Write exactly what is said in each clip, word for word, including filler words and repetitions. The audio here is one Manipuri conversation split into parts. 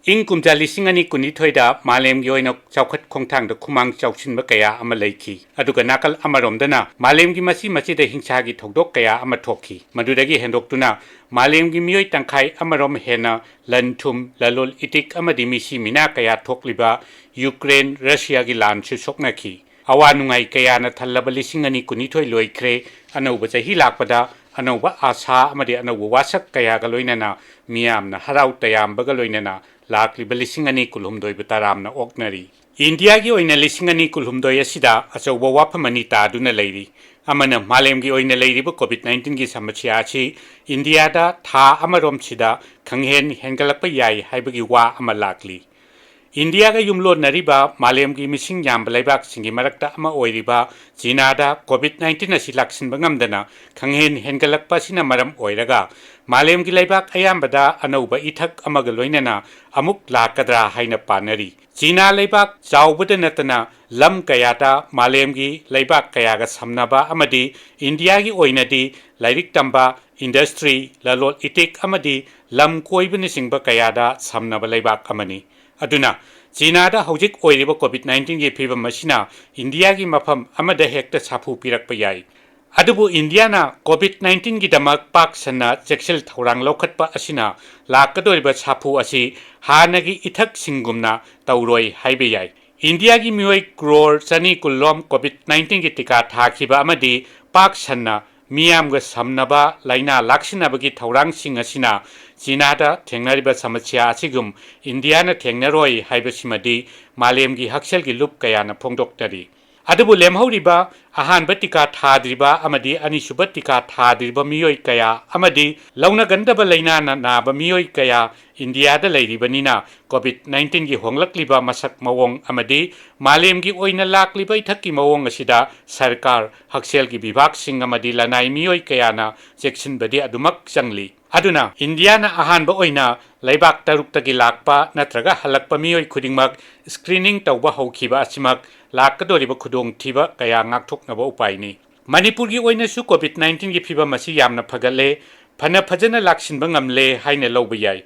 ꯏꯪ ꯀꯨꯝꯖꯥ ꯂꯤꯁꯤꯡ ꯑꯅꯤ ꯀꯨꯟꯅꯤꯊꯣꯏꯗ ꯃꯥꯂꯦꯝꯒꯤ ꯑꯣꯏꯅ ꯆꯥꯎꯈꯠ ꯈꯣꯡꯊꯥꯡꯗ ꯈꯨꯃꯥꯡ ꯆꯥꯎꯁꯤꯟꯕ ꯀꯌꯥ ꯑꯃ ꯂꯩꯈꯤ꯫ ꯑꯗꯨꯒ ꯅꯥꯀꯜ ꯑꯃꯔꯣꯝꯗꯅ ꯃꯥꯂꯦꯝꯒꯤ ꯃꯆꯤ ꯃꯆꯤꯗ ꯍꯤꯡꯁꯥꯒꯤ ꯊꯧꯗꯣꯛ ꯀꯌꯥ ꯑꯃ ꯊꯣꯛꯈꯤ꯫ ꯃꯗꯨꯗꯒꯤ ꯍꯦꯟꯗꯣꯛꯇꯨꯅ ꯃꯥꯂꯦꯝꯒꯤ ꯃꯤꯑꯣꯏ ꯇꯪꯈꯥꯏ ꯑꯃꯔꯣꯝ ꯍꯦꯟꯅ ꯂꯟ ꯊꯨꯝ, ꯂꯂꯣꯜ ꯏꯇꯤꯛ ꯑꯃꯗꯤ ꯃꯤꯁꯤ ꯃꯤꯅꯥ ꯀꯌꯥ ꯊꯣꯛꯂꯤꯕ ꯌꯨꯀ꯭ꯔꯦꯟ, ꯔꯁꯤꯌꯥꯒꯤ ꯂꯥꯟꯁꯨ ꯁꯣꯛꯅꯈꯤ꯫ ꯑꯋꯥ ꯅꯨꯡꯉꯥꯏ ꯀꯌꯥꯅ ꯊꯜꯂꯕ ꯂꯤꯁꯤꯡ ꯑꯅꯤ ꯀꯨꯟꯅꯤꯊꯣꯏ ꯂꯣꯏꯈ꯭ꯔꯦ꯫ ꯑꯅꯧꯕ ꯆꯍꯤ ꯂꯥꯛꯄꯗ ꯑꯅꯧꯕ ꯑꯥꯁꯥ ꯑꯃꯗꯤ ꯑꯅꯧꯕ ꯋꯥꯁꯛ ꯀꯌꯥꯒ ꯂꯣꯏꯅꯅ ꯃꯤꯌꯥꯝꯅ ꯍꯔꯥꯎ ꯇꯌꯥꯝꯕꯒ ꯂꯣꯏꯅꯅ ꯂꯥꯛꯂꯤꯕ ꯂꯤꯁꯤꯡ ꯑꯅꯤ ꯀꯨꯟꯍꯨꯝꯗꯣꯏꯕꯨ ꯇꯔꯥꯝꯅ ꯑꯣꯛꯅꯔꯤ꯫ ꯏꯟꯗꯤꯌꯥꯒꯤ ꯑꯣꯏꯅ ꯂꯤꯁꯤꯡ ꯑꯅꯤ ꯀꯨꯟꯍꯨꯝꯗꯣꯏ ꯑꯁꯤꯗ ꯑꯆꯧꯕ ꯋꯥꯐꯝ ꯑꯅꯤ ꯇꯥꯗꯨꯅ ꯂꯩꯔꯤ꯫ ꯑꯃꯅ ꯃꯥꯂꯦꯝꯒꯤ ꯑꯣꯏꯅ ꯂꯩꯔꯤꯕ ꯀꯣꯚꯤꯗ ꯅꯥꯏꯟꯇꯤꯟꯒꯤ ꯁꯃꯁ꯭ꯌꯥ ꯑꯁꯤ ꯏꯟꯗꯤꯌꯥꯗ ꯊꯥ ꯑꯃꯔꯣꯝꯁꯤꯗ ꯈꯪꯍꯦꯟ ꯍꯦꯟꯒꯠꯂꯛꯄ ꯌꯥꯏ ꯍꯥꯏꯕꯒꯤ ꯋꯥ ꯑꯃ ꯂꯥꯛꯂꯤ꯫ ꯏꯟꯗꯤꯌꯥꯒ ꯌꯨꯝꯂꯣꯟꯅꯔꯤꯕ ꯃꯥꯂꯦꯝꯒꯤ ꯃꯤꯁꯤꯡ ꯌꯥꯝꯕ ꯂꯩꯕꯥꯛꯁꯤꯡꯒꯤ ꯃꯔꯛꯇ ꯑꯃ ꯑꯣꯏꯔꯤꯕ ꯆꯤꯅꯥꯗ ꯀꯣꯚꯤꯗ ꯅꯥꯏꯟꯇꯤꯟ ꯑꯁꯤ ꯂꯥꯛꯁꯤꯟꯕ ꯉꯝꯗꯅ ꯈꯪꯍꯦꯟ ꯍꯦꯟꯒꯠꯂꯛꯄ ꯑꯁꯤꯅ ꯃꯔꯝ ꯑꯣꯏꯔꯒ ꯃꯥꯂꯦꯝꯒꯤ ꯂꯩꯕꯥꯛ ꯑꯌꯥꯝꯕꯗ ꯑꯅꯧꯕ ꯏꯊꯛ ꯑꯃꯒ ꯂꯣꯏꯅꯅ ꯑꯃꯨꯛ ꯂꯥꯛꯀꯗ꯭ꯔꯥ ꯍꯥꯏꯅ ꯄꯥꯅꯔꯤ꯫ ꯆꯤꯅꯥ ꯂꯩꯕꯥꯛ ꯆꯥꯎꯕꯗ ꯅꯠꯇꯅ ꯂꯝ ꯀꯌꯥꯗ ꯃꯥꯂꯦꯝꯒꯤ ꯂꯩꯕꯥꯛ ꯀꯌꯥꯒ ꯁꯝꯅꯕ ꯑꯃꯗꯤ ꯏꯟꯗꯤꯌꯥꯒꯤ ꯑꯣꯏꯅꯗꯤ ꯂꯥꯏꯔꯤꯛ ꯇꯝꯕ, ꯏꯟꯗꯁꯇ꯭ꯔꯤ, ꯂꯂꯣꯜ ꯏꯇꯤꯛ ꯑꯃꯗꯤ ꯂꯝ ꯀꯣꯏꯕꯅꯆꯤꯡꯕ ꯀꯌꯥꯗ ꯁꯝꯅꯕ ꯂꯩꯕꯥꯛ ꯑꯃꯅꯤ꯫ ꯑꯗꯨꯅ ꯆꯤꯅꯥꯗ ꯍꯧꯖꯤꯛ ꯑꯣꯏꯔꯤꯕ ꯀꯣꯚꯤꯗ ꯅꯥꯏꯟꯇꯤꯟꯒꯤ ꯐꯤꯕꯝ ꯑꯁꯤꯅ ꯏꯟꯗꯤꯌꯥꯒꯤ ꯃꯐꯝ ꯑꯃꯗ ꯍꯦꯛꯇ ꯁꯥꯐꯨ ꯄꯤꯔꯛꯄ ꯌꯥꯏ꯫ ꯑꯗꯨꯕꯨ ꯏꯟꯗꯤꯌꯥꯅ ꯀꯣꯚꯤꯗ ꯅꯥꯏꯟꯇꯤꯟꯒꯤꯗꯃꯛ ꯄꯥꯛ ꯁꯟꯅ ꯆꯦꯛꯁꯤꯜ ꯊꯧꯔꯥꯡ ꯂꯧꯈꯠꯄ ꯑꯁꯤꯅ ꯂꯥꯛꯀꯗꯧꯔꯤꯕ ꯁꯥꯐꯨ ꯑꯁꯤ ꯍꯥꯟꯅꯒꯤ ꯏꯊꯛꯁꯤꯡꯒꯨꯝꯅ ꯇꯧꯔꯣꯏ ꯍꯥꯏꯕ ꯌꯥꯏ꯫ ꯏꯟꯗꯤꯌꯥꯒꯤ ꯃꯤꯑꯣꯏ ꯀ꯭ꯔꯣꯔ ꯆꯅꯤ ꯀꯨꯟꯂꯣꯝ ꯀꯣꯚꯤꯗ ꯅꯥꯏꯟꯇꯤꯟꯒꯤ ꯇꯤꯀꯥ ꯊꯥꯈꯤꯕ ꯑꯃꯗꯤ ꯄꯥꯛ ꯁꯟꯅ ꯃꯤꯌꯥꯝꯒ ꯁꯝꯅꯕ ꯂꯥꯏꯅꯥ ꯂꯥꯛꯁꯤꯟꯅꯕꯒꯤ ꯊꯧꯔꯥꯡꯁꯤꯡ ꯑꯁꯤꯅ ꯆꯤꯅꯥꯗ ꯊꯦꯡꯅꯔꯤꯕ ꯁꯃꯁ꯭ꯌꯥ ꯑꯁꯤꯒꯨꯝ ꯏꯟꯗꯤꯌꯥꯅ ꯊꯦꯡꯅꯔꯣꯏ ꯍꯥꯏꯕꯁꯤꯃꯗꯤ ꯃꯥꯂꯦꯝꯒꯤ ꯍꯛꯁꯦꯜꯒꯤ ꯂꯨꯞ ꯀꯌꯥꯅ ꯐꯣꯡꯗꯣꯛꯅꯔꯤ꯫ ꯑꯗꯨꯕꯨ ꯂꯦꯝꯍꯧꯔꯤꯕ ꯑꯍꯥꯟꯕ ꯇꯤꯀꯥ ꯊꯥꯗ꯭ꯔꯤꯕ ꯑꯃꯗꯤ ꯑꯅꯤꯁꯨꯕ ꯇꯤꯀꯥ ꯊꯥꯗ꯭ꯔꯤꯕ ꯃꯤꯑꯣꯏ ꯀꯌꯥ ꯑꯃꯗꯤ ꯂꯧꯅꯒꯟꯗꯕ ꯂꯥꯏꯅꯥꯅ ꯅꯥꯕ ꯃꯤꯑꯣꯏ ꯀꯌꯥ ꯏꯟꯗꯤꯌꯥꯗ ꯂꯩꯔꯤꯕꯅꯤꯅ ꯀꯣꯚꯤꯗ ꯅꯥꯏꯟꯇꯤꯟꯒꯤ ꯍꯣꯡꯂꯛꯂꯤꯕ ꯃꯁꯛ ꯃꯑꯣꯡ ꯑꯃꯗꯤ ꯃꯥꯂꯦꯝꯒꯤ ꯑꯣꯏꯅ ꯂꯥꯛꯂꯤꯕ ꯏꯊꯛꯀꯤ ꯃꯑꯣꯡ ꯑꯁꯤꯗ ꯁꯔꯀꯥꯔ, ꯍꯛꯁꯦꯜꯒꯤ ꯕꯤꯚꯥꯒꯁꯤꯡ ꯑꯃꯗꯤ ꯂꯅꯥꯏ ꯃꯤꯑꯣꯏ ꯀꯌꯥꯅ ꯆꯦꯛꯁꯤꯟꯕꯗꯤ ꯑꯗꯨꯃꯛ ꯆꯪꯂꯤ꯫ ꯑꯗꯨꯅ ꯏꯟꯗꯤꯌꯥꯅ ꯑꯍꯥꯟꯕ ꯑꯣꯏꯅ ꯂꯩꯕꯥꯛ ꯇꯔꯨꯛꯇꯒꯤ ꯂꯥꯛꯄ ꯅꯠꯇ꯭ꯔꯒ ꯍꯜꯂꯛꯄ ꯃꯤꯑꯣꯏ ꯈꯨꯗꯤꯡꯃꯛ ꯁ꯭ꯀ꯭ꯔꯤꯅꯤꯡ ꯇꯧꯕ ꯍꯧꯈꯤꯕ ꯑꯁꯤꯃꯛ ꯂꯥꯛꯀꯗꯧꯔꯤꯕ ꯈꯨꯗꯣꯡꯊꯤꯕ ꯀꯌꯥ ꯉꯥꯛꯊꯣꯛꯅꯕ ꯎꯄꯥꯏꯅꯤ꯫ ꯃꯅꯤꯄꯨꯔꯒꯤ ꯑꯣꯏꯅꯁꯨ ꯀꯣꯚꯤꯗ ꯅꯥꯏꯟꯇꯤꯟꯒꯤ ꯐꯤꯕꯝ ꯑꯁꯤ ꯌꯥꯝꯅ ꯐꯒꯠꯂꯦ, ꯐꯅ ꯐꯖꯅ ꯂꯥꯛꯁꯤꯟꯕ ꯉꯝꯂꯦ ꯍꯥꯏꯅ ꯂꯧꯕ ꯌꯥꯏ꯫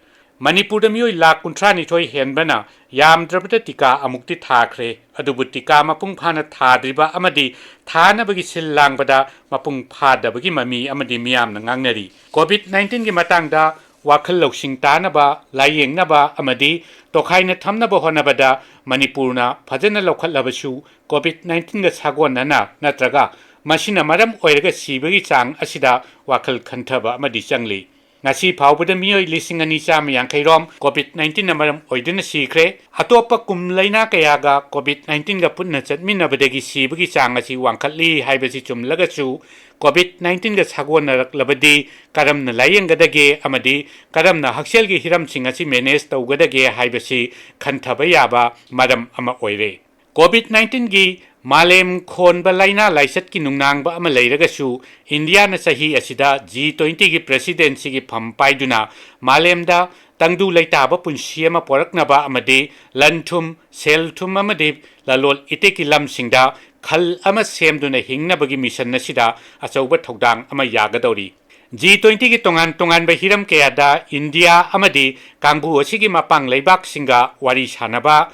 ꯃꯅꯤꯄꯨꯔꯗ ꯃꯤꯑꯣꯏ ꯂꯥꯈ ꯀꯨꯟꯊ꯭ꯔꯥ ꯅꯤꯊꯣꯏ ꯍꯦꯟꯕꯅ ꯌꯥꯝꯗ꯭ꯔꯕꯗ ꯇꯤꯀꯥ ꯑꯃꯨꯛꯇꯤ ꯊꯥꯈ꯭ꯔꯦ꯫ ꯑꯗꯨꯕꯨ ꯇꯤꯀꯥ ꯃꯄꯨꯡ ꯐꯥꯅ ꯊꯥꯗ꯭ꯔꯤꯕ ꯑꯃꯗꯤ ꯊꯥꯅꯕꯒꯤ ꯁꯤꯜ ꯂꯥꯡꯕꯗ ꯃꯄꯨꯡ ꯐꯥꯗꯕꯒꯤ ꯃꯃꯤ ꯑꯃꯗꯤ ꯃꯤꯌꯥꯝꯅ ꯉꯥꯡꯅꯔꯤ꯫ COVID nineteen ꯒꯤ ꯃꯇꯥꯡꯗ ꯋꯥꯈꯜ ꯂꯧꯁꯤꯡ ꯇꯥꯅꯕ, ꯂꯥꯌꯦꯡꯅꯕ ꯑꯃꯗꯤ ꯇꯣꯈꯥꯏꯅ ꯊꯝꯅꯕ ꯍꯣꯠꯅꯕꯗ ꯃꯅꯤꯄꯨꯔꯅ ꯐꯖꯅ ꯂꯧꯈꯠꯂꯕꯁꯨ, COVID nineteen ꯒ ꯁꯥꯒꯣꯟꯅꯅ ꯅꯠꯇ꯭ꯔꯒ ꯃꯁꯤꯅ ꯃꯔꯝ ꯑꯣꯏꯔꯒ ꯁꯤꯕꯒꯤ ꯆꯥꯡ ꯑꯁꯤꯗ ꯋꯥꯈꯜ ꯈꯟꯊꯕ ꯑꯃꯗꯤ ꯆꯪꯂꯤ꯫ ꯉꯁꯤ ꯐꯥꯎꯕꯗ ꯃꯤꯑꯣꯏ ꯂꯤꯁꯤꯡ ꯑꯅꯤ ꯆꯥꯝꯃ ꯌꯥꯡꯈꯩ ꯔꯣꯝ COVID nineteen ꯅ ꯃꯔꯝ ꯑꯣꯏꯗꯨꯅ ꯁꯤꯈ꯭ꯔꯦ꯫ ꯑꯇꯣꯞꯄ ꯀꯨꯝ ꯂꯩꯅꯥ ꯀꯌꯥꯒ COVID nineteen ꯒ ꯄꯨꯟꯅ ꯆꯠꯃꯤꯟꯅꯕꯗꯒꯤ ꯁꯤꯕꯒꯤ ꯆꯥꯡ ꯑꯁꯤ ꯋꯥꯡꯈꯠꯂꯤ ꯍꯥꯏꯕꯁꯤ ꯆꯨꯝꯂꯒꯁꯨ, COVID nineteen ꯒ ꯁꯥꯒꯣꯟꯅꯔꯛꯂꯕꯗꯤ ꯀꯔꯝꯅ ꯂꯥꯌꯦꯡꯒꯗꯒꯦ ꯑꯃꯗꯤ ꯀꯔꯝꯅ ꯍꯛꯁꯦꯜꯒꯤ ꯍꯤꯔꯝꯁꯤꯡ ꯑꯁꯤ manage ꯇꯧꯒꯗꯒꯦ ꯍꯥꯏꯕꯁꯤ ꯈꯟꯊꯕ ꯌꯥꯕ ꯃꯔꯝ ꯑꯃ ꯑꯣꯏꯔꯦ꯫ COVID nineteen ꯒꯤ ꯃꯥꯂꯦꯝ ꯈꯣꯟꯕ ꯂꯥꯏꯅꯥ ꯂꯥꯏꯆꯠꯀꯤ ꯅꯨꯡꯅꯥꯡꯕ ꯑꯃ ꯂꯩꯔꯒꯁꯨ, ꯏꯟꯗꯤꯌꯥꯅ ꯆꯍꯤ ꯑꯁꯤꯗ G twenty ꯒꯤ presidency ꯒꯤ ꯐꯝ ꯄꯥꯏꯗꯨꯅ ꯃꯥꯂꯦꯝꯗ ꯇꯪꯗꯨ ꯂꯩꯇꯥꯕ ꯄꯨꯟꯁꯤ ꯑꯃ ꯄꯣꯔꯛꯅꯕ ꯑꯃꯗꯤ ꯂꯟ ꯊꯨꯝ, ꯁꯦꯜ ꯊꯨꯝ ꯑꯃꯗꯤ ꯂꯂꯣꯟ ꯏꯇꯤꯛꯀꯤ ꯂꯝꯁꯤꯡꯗ ꯈꯜ ꯑꯃ ꯁꯦꯝꯗꯨꯅ ꯍꯤꯡꯅꯕꯒꯤ mission ꯑꯁꯤꯗ ꯑꯆꯧꯕ ꯊꯧꯗꯥꯡ ꯑꯃ ꯌꯥꯒꯗꯧꯔꯤ꯫ G twenty ꯒꯤ ꯇꯣꯉꯥꯟ ꯇꯣꯉꯥꯟꯕ ꯍꯤꯔꯝ ꯀꯌꯥꯗ ꯏꯟꯗꯤꯌꯥ ꯑꯃꯗꯤ ꯀꯥꯡꯕꯨ ꯑꯁꯤꯒꯤ ꯃꯄꯥꯡ ꯂꯩꯕꯥꯛꯁꯤꯡꯒ ꯋꯥꯔꯤ ꯁꯥꯅꯕ,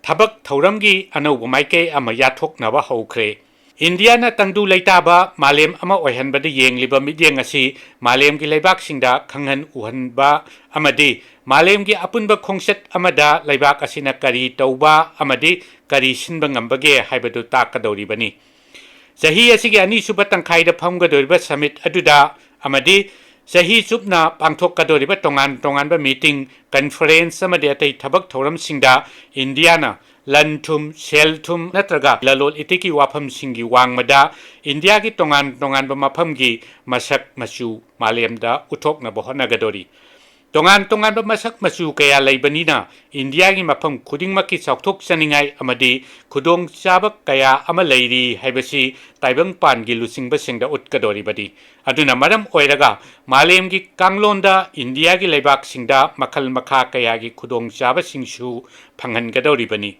ꯊꯕꯛ ꯊꯧꯔꯝꯒꯤ ꯑꯅꯧꯕ ꯃꯥꯏꯀꯩ ꯑꯃ ꯌꯥꯊꯣꯛꯅꯕ ꯍꯧꯈ꯭ꯔꯦ꯫ ꯏꯟꯗꯤꯌꯥꯅ ꯇꯪꯗꯨ ꯂꯩꯇꯥꯕ ꯃꯥꯂꯦꯝ ꯑꯃ ꯑꯣꯏꯍꯟꯕꯗ ꯌꯦꯡꯂꯤꯕ ꯃꯤꯠꯌꯦꯡ ꯑꯁꯤ ꯃꯥꯂꯦꯝꯒꯤ ꯂꯩꯕꯥꯛꯁꯤꯡꯗ ꯈꯪꯍꯟ ꯎꯍꯟꯕ ꯑꯃꯗꯤ ꯃꯥꯂꯦꯝꯒꯤ ꯑꯄꯨꯟꯕ ꯈꯣꯡꯆꯠ ꯑꯃꯗ ꯂꯩꯕꯥꯛ ꯑꯁꯤꯅ ꯀꯔꯤ ꯇꯧꯕ ꯑꯃꯗꯤ ꯀꯔꯤ ꯁꯤꯟꯕ ꯉꯝꯕꯒꯦ ꯍꯥꯏꯕꯗꯨ ꯇꯥꯛꯀꯗꯧꯔꯤꯕꯅꯤ꯫ ꯆꯍꯤ ꯑꯁꯤꯒꯤ ꯑꯅꯤꯁꯨꯕ ꯇꯪꯈꯥꯏꯗ ꯐꯝꯒꯗꯧꯔꯤꯕ summit ꯑꯗꯨꯗ ꯑꯃꯗꯤ ꯆꯍꯤ ꯆꯨꯞꯅ ꯄꯥꯡꯊꯣꯛꯀꯗꯧꯔꯤꯕ ꯇꯣꯉꯥꯟ ꯇꯣꯉꯥꯟꯕ meeting, conference ꯑꯃꯗꯤ ꯑꯇꯩ ꯊꯕꯛ ꯊꯧꯔꯝꯁꯤꯡꯗ ꯏꯟꯗꯤꯌꯥꯅ ꯂꯟ ꯊꯨꯝ, ꯁꯦꯜ ꯊꯨꯝ ꯅꯠꯇ꯭ꯔꯒ ꯂꯂꯣꯟ ꯏꯇꯤꯛꯀꯤ ꯋꯥꯐꯝꯁꯤꯡꯒꯤ ꯋꯥꯡꯃꯗ ꯏꯟꯗꯤꯌꯥꯒꯤ ꯇꯣꯉꯥꯟ ꯇꯣꯉꯥꯟꯕ ꯃꯐꯝꯒꯤ ꯃꯁꯛ ꯃꯆꯨ ꯃꯥꯂꯦꯝꯗ ꯎꯠꯊꯣꯛꯅꯕ ꯍꯣꯠꯅꯒꯗꯧꯔꯤ꯫ ꯇꯣꯉꯥꯟ ꯇꯣꯉꯥꯟꯕ ꯃꯁꯛ ꯃꯆꯨ ꯀꯌꯥ ꯂꯩꯕꯅꯤꯅ, ꯏꯟꯗꯤꯌꯥꯒꯤ ꯃꯐꯝ ꯈꯨꯗꯤꯡꯃꯛꯀꯤ ꯆꯥꯎꯊꯣꯛꯆꯅꯤꯡꯉꯥꯏ ꯑꯃꯗꯤ ꯈꯨꯗꯣꯡꯆꯥꯕ ꯀꯌꯥ ꯑꯃ ꯂꯩꯔꯤ ꯍꯥꯏꯕꯁꯤ ꯇꯥꯏꯕꯪꯄꯥꯟꯒꯤ ꯂꯨꯆꯤꯡꯕꯁꯤꯡꯗ ꯎꯠꯀꯗꯧꯔꯤꯕꯅꯤ꯫ ꯑꯗꯨꯅ ꯃꯔꯝ ꯑꯣꯏꯔꯒ ꯃꯥꯂꯦꯝꯒꯤ ꯀꯥꯡꯂꯣꯟꯗ ꯏꯟꯗꯤꯌꯥꯒꯤ ꯂꯩꯕꯥꯛꯁꯤꯡꯗ ꯃꯈꯜ ꯃꯈꯥ ꯀꯌꯥꯒꯤ ꯈꯨꯗꯣꯡꯆꯥꯕꯁꯤꯡꯁꯨ ꯐꯪꯍꯟꯒꯗꯧꯔꯤꯕꯅꯤ꯫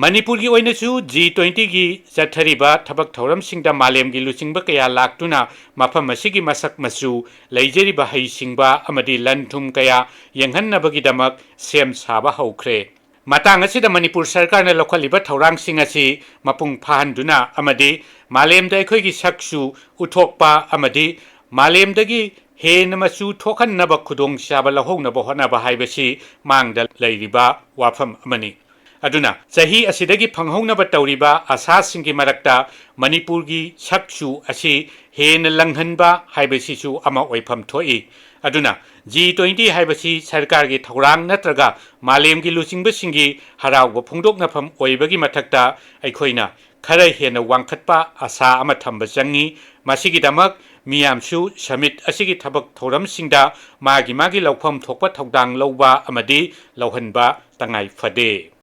ꯃꯅꯤꯄꯨꯔꯒꯤ ꯑꯣꯏꯅꯁꯨ ꯖꯤ ꯇ꯭ꯋꯦꯟꯇꯤꯒꯤ ꯆꯠꯊꯔꯤꯕ ꯊꯕꯛ ꯊꯧꯔꯝꯁꯤꯡꯗ ꯃꯥꯂꯦꯝꯒꯤ ꯂꯨꯆꯤꯡꯕ ꯀꯌꯥ ꯂꯥꯛꯇꯨꯅ ꯃꯐꯝ ꯑꯁꯤꯒꯤ ꯃꯁꯛ ꯃꯆꯨ, ꯂꯩꯖꯔꯤꯕ ꯍꯩꯁꯤꯡꯕ ꯑꯃꯗꯤ ꯂꯟ ꯊꯨꯝ ꯀꯌꯥ ꯌꯦꯡꯍꯟꯅꯕꯒꯤꯗꯃꯛ ꯁꯦꯝ ꯁꯥꯕ ꯍꯧꯈ꯭ꯔꯦ꯫ ꯃꯇꯥꯡ ꯑꯁꯤꯗ ꯃꯅꯤꯄꯨꯔ ꯁꯔꯀꯥꯔꯅ ꯂꯧꯈꯠꯂꯤꯕ ꯊꯧꯔꯥꯡꯁꯤꯡ ꯑꯁꯤ ꯃꯄꯨꯡ ꯐꯥꯍꯟꯗꯨꯅ ꯑꯃꯗꯤ ꯃꯥꯂꯦꯝꯗ ꯑꯩꯈꯣꯏꯒꯤ ꯁꯛꯁꯨ ꯎꯠꯊꯣꯛꯄ ꯑꯃꯗꯤ ꯃꯥꯂꯦꯝꯗꯒꯤ ꯍꯦꯟꯅ ꯃꯆꯨ ꯊꯣꯛꯍꯟꯅꯕ ꯈꯨꯗꯣꯡꯆꯥꯕ ꯂꯧꯍꯧꯅꯕ ꯍꯣꯠꯅꯕ ꯍꯥꯏꯕꯁꯤ ꯃꯥꯡꯗ ꯂꯩꯔꯤꯕ ꯋꯥꯐꯝ ꯑꯃꯅꯤ꯫ ꯑꯗꯨꯅ ꯆꯍꯤ ꯑꯁꯤꯗꯒꯤ ꯐꯪꯍꯧꯅꯕ ꯇꯧꯔꯤꯕ ꯑꯁꯥꯁꯤꯡꯒꯤ ꯃꯔꯛꯇ ꯃꯅꯤꯄꯨꯔꯒꯤ ꯁꯛꯆꯨ ꯑꯁꯤ ꯍꯦꯟꯅ ꯂꯪꯍꯟꯕ ꯍꯥꯏꯕꯁꯤꯁꯨ ꯑꯃ ꯑꯣꯏꯐꯝ ꯊꯣꯛꯏ꯫ ꯑꯗꯨꯅ ꯖꯤ ꯇ꯭ꯋꯦꯟꯇꯤ ꯍꯥꯏꯕꯁꯤ ꯁꯔꯀꯥꯔꯒꯤ ꯊꯧꯔꯥꯡ ꯅꯠꯇ꯭ꯔꯒ ꯃꯥꯂꯦꯝꯒꯤ ꯂꯨꯆꯤꯡꯕꯁꯤꯡꯒꯤ ꯍꯔꯥꯎꯕ ꯐꯣꯡꯗꯣꯛꯅꯐꯝ ꯑꯣꯏꯕꯒꯤ ꯃꯊꯛꯇ ꯑꯩꯈꯣꯏꯅ ꯈꯔ ꯍꯦꯟꯅ ꯋꯥꯡꯈꯠꯄ ꯑꯁꯥ ꯑꯃ ꯊꯝꯕ ꯆꯪꯏ꯫ ꯃꯁꯤꯒꯤꯗꯃꯛ ꯃꯤꯌꯥꯝꯁꯨ ꯁꯃꯤꯠ ꯑꯁꯤꯒꯤ ꯊꯕꯛ ꯊꯧꯔꯝꯁꯤꯡꯗ ꯃꯥꯒꯤ ꯃꯥꯒꯤ ꯂꯧꯐꯝ ꯊꯣꯛꯄ ꯊꯧꯗꯥꯡ ꯂꯧꯕ ꯑꯃꯗꯤ ꯂꯧꯍꯟꯕ ꯇꯉꯥꯏ ꯐꯗꯦ꯫